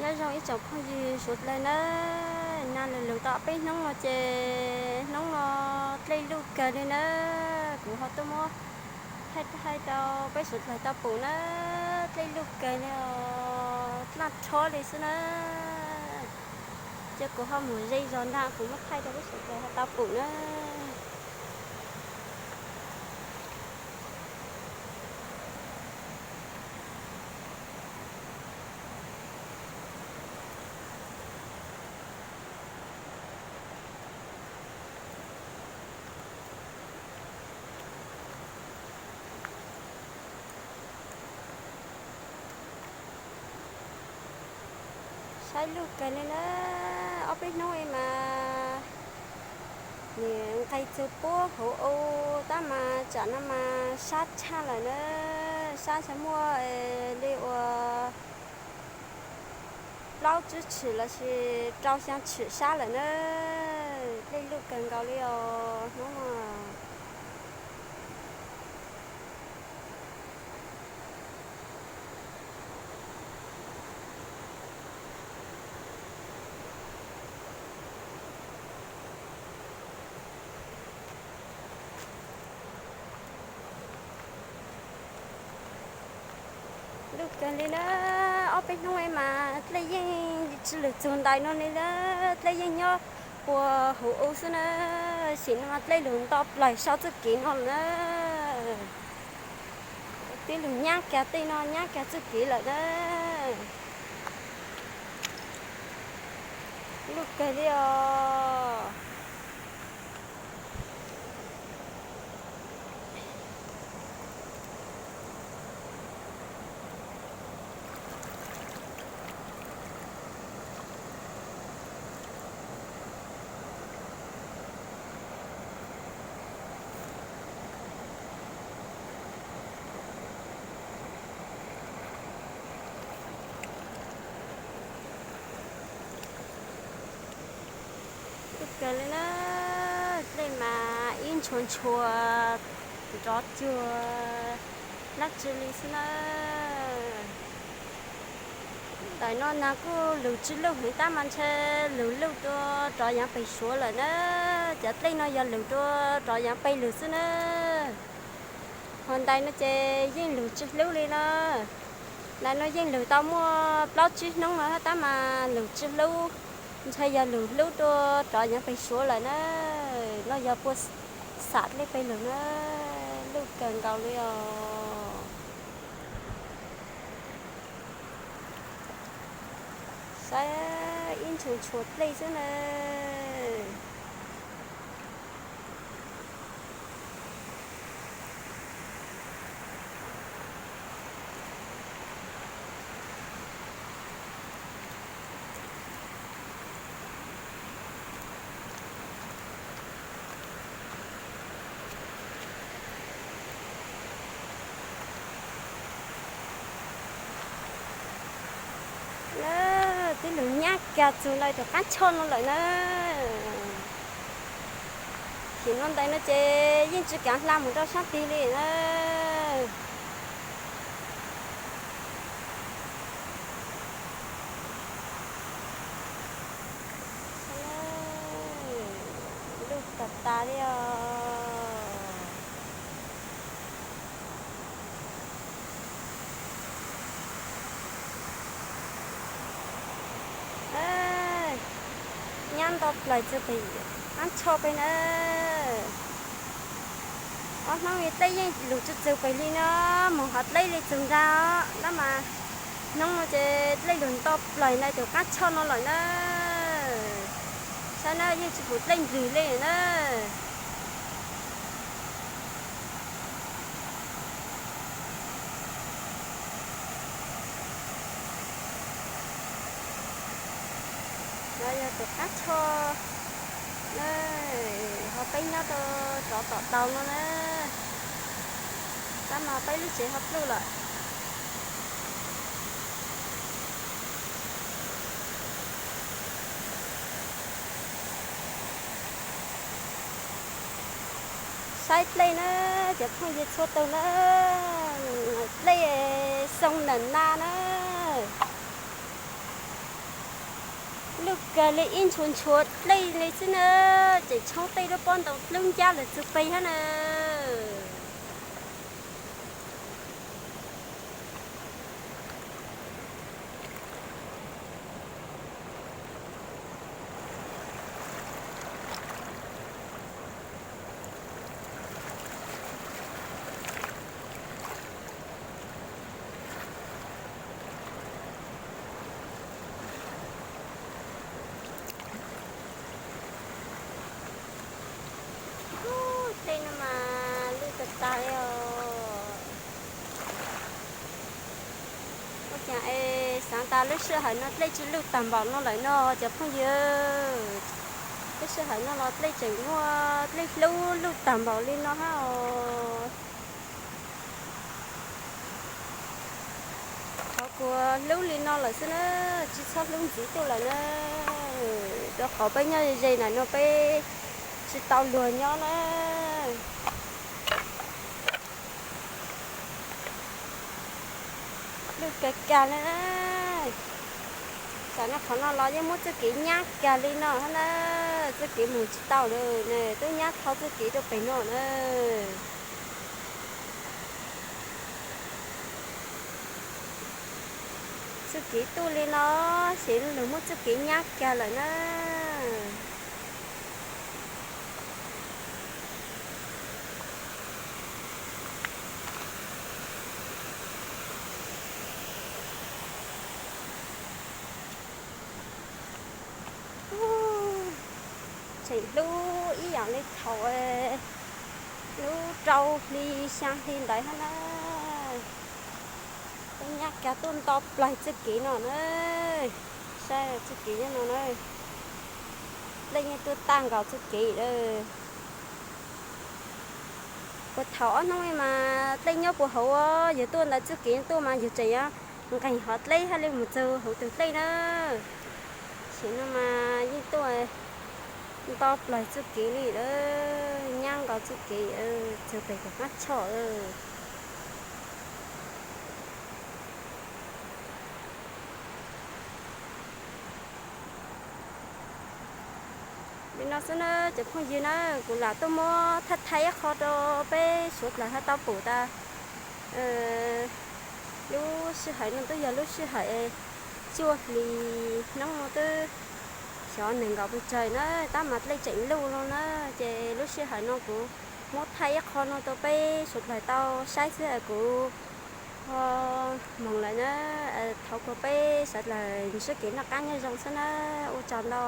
Nyob zoo ib tsoom phooj ywg suav dlawg nawb, nag lug lug tau peb hnub no ces hnub no dlej luj kawg li nawb. Kuv ho tuaj muab thaij thaij rau peb suav dlawg tau pum nawb, dlej luj kawg li os, dlaj rhob li xwb nawb. Ces kuv ho mus ze zog nrag kuv muab thaij rau peb suav dlawg ho tau pum nawb. Saib luj kawg li na, ob peb hnub ib mas nim nqis txug puab hauv u, tab mas tsam no mas sab tshaj lawm na, sab tsis muaj li uas plaub tsib tshwm lossis rau xyaa tshwm sab lawm na, dlej luj kawg nkaus li os hnub no. Luj kawg li na, ob peb hnub mas dlej yeej tsis lug txug ntais no li na, dlej yeej nyob puag hauv u xwb na, sim no mas dlej lug nto plaws sau txuj kev no lawm na. Twb lug nyab kag tej no nyab kag txuj kev lawm na. Luj kawg li os. Luj kawg li na, dlej mas ib ntshua ntshua nrov cuag dlaab tsi li xwb na. Ntawm no nag kuj lug tsis luj heev tab mas ntshe lug luj dua rov yaav peg suav lawm na. Cov dlej no yog lug dua rov yaav peg lug xwb na. Ho ntais no ces yeej lug tsis hlub li na. Ntais no yeej lug tau muaj plaub tsib hnub no tab mas lug tsis hlub, ntshe yog lug hlub dua rov yaav peg suav lawm na. No yog puab xam dlej peg lug na, luj kawg nkaus li os. Saib ib ntshua ntshua dlej xwb na. Twb lug nyab kag txug ntais tus qaab choj no lawm na. Sim no ntais no ces yeej tsis kaav hla mus rau saab tig li na. Luj tag tas li os. Nyab nto plaws txug peg qaab choj peg na. Ob hnub dlej yeej lug tsis txug peg li na, moog hov dlej li txug nraag os, tab mas hnub no ces dlej lug nto plaws ntais tus qaab choj no lawm na. Saib na, yeej tsis pum dlej ndlwg li na. No yog tus qaab choj na, ho peb nyob rau tsov tom tau no na, tab mas peb lub tsev ho pluj lawm. Saib dlej na, cov phooj ywg txhua tug na, dlej xoo nam na na. Kag li ib ntshua ntshua dlej li xwb na, tseem tshoob tej lub pob ntoo dlub ncab lawm txug peg hab na. Ub, dlej no mas luj tag tag li os. Ua cas es xaav tas lub sij hawm no dlej tsi luj tag npaum no lawm no cov phooj ywg. Lub sij hawm no los dlej tseem muaj dlej hlub luj tag npaum li no hab os. Qhov kuv hlub li no lawm xwb na, tsi txhob hlub ntxiv tuaj lawm na. Rau qhov peb nyob ze ze ntawm no peb tsi tau luag nyob na. Luj kag kag li na. Tam no qhov no los yeej muab txuj kev nyab kag li no hab na. Txuj kev moog tsi tau lawm, tub nyab tho txuj kev rau pem no na. Txuj kev tuaj li no, xyov luag muab txuj kev nyab kag lawm na. Tseem hlub ib yam li thaum lub rau hli xyaa hli ntawd hab na. Tub nyab kag tuaj nto plaws txuj kev no na. Saib txuj kev nyob no na. Dlej yeej tuaj tag nkaus txuj kev lawm. Puag thaum ob hnub mas dlej nyob puag hauv, yog tuaj ntawd txuj kev tuaj mas yog tseem yuav nqeeg hov dlej hab li mus txug hauv tug dlej na. Tam no mas yeej tuaj nto plaws txuj kev li lawm, nyab nkaus txuj kev txug pem tom qab tshoj lawm. Li no xwb na cov phooj ywg na, kuv lam tuaj muab thaij thaij ib qho rau peb suav dlawg ho tau pum tas lub sij hawm no twb yog lub sij hawm cuaj hlis hnub no twb xyov nees nkaum pes tsawg na, tab mas dlej tseem luj no na. Ces lub sij hawm no kuv muab thaij ib qho no rau peb suav dlawg tau saib xwb, kuv ho moog lawm na. Thov kom peb suav dlawg ntsib kev noj qab nyob zoo xwb na, ua tsaug ntau.